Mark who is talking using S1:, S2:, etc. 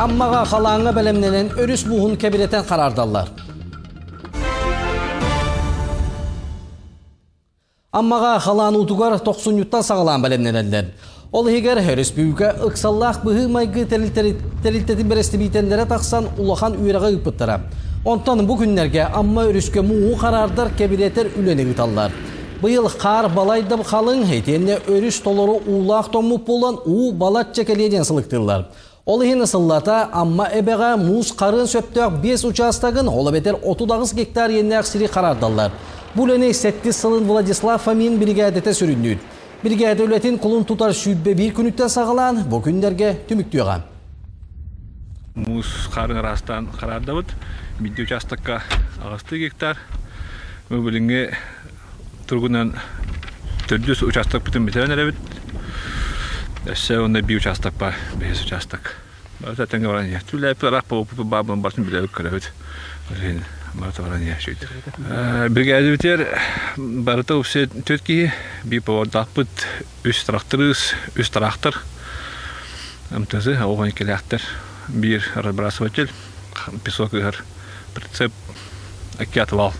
S1: Аммаҕа халааҥҥа бэлэмнэнэн өрүс мууһун кэбирэтэн хараардаллар. Аммаҕа халаан уутугар тохсунньуттан саҕалаан бэлэмнэнэллэр. Ол иһигэр өрөспүүбүлүкэ ыксаллаах быһыы-майгы тэрилтэтин бэрэстэбиитэллэрэ тахсан улахан үөрэҕи ыыппыттара. Онтон бу күннэргэ Амма өрүскэ мууһу хараардар кэбирэтэр үлэни ыыталлар. Быйыл хаар балайда халыҥ, итиэннэ өрүс толору уулаах тоҥмут буолан уу балачча кэлиэ диэн сылыктыыллар. Ол иһин сыллата Амма эбэҕэ муус харыан сөптөөх биэс учаастагын, ол эбэтэр 38 гектар иэннээх сири хараардаллар. Бу үлэни сэттис сылын Владислав Фомин биригээдэтэ сүрүннүүр. Биригээдэ үлэтин кулун тутар 21 күнүттэн саҕалаан, бу күннэргэ түмүктүөҕэ.
S2: Муус хаарын ыраастаан хараардабыт. Биирдии учаастакка аҕыстыы гектар. Бу билиҥҥи туругунан төрдүс учаастакпытын бүтэрэн эрэбит. Өссө онно биир учаастак баар, бэһис учаастак. Барыта тэҥҥэ баран иһэр. Түлээппит араах буолбуппут баабын барытын билэбит көрөбүт. Ол барыта баран иһэр үчүгэй. Биригээдэбитигэр барыта уопсай түөрт киһи, биир повардаахпыт, үс тракторист, үс трактор, МТЗ, оҕо иккилээхтэр, биир разбрасыватель, песок ыһар прицеп, икки отвал.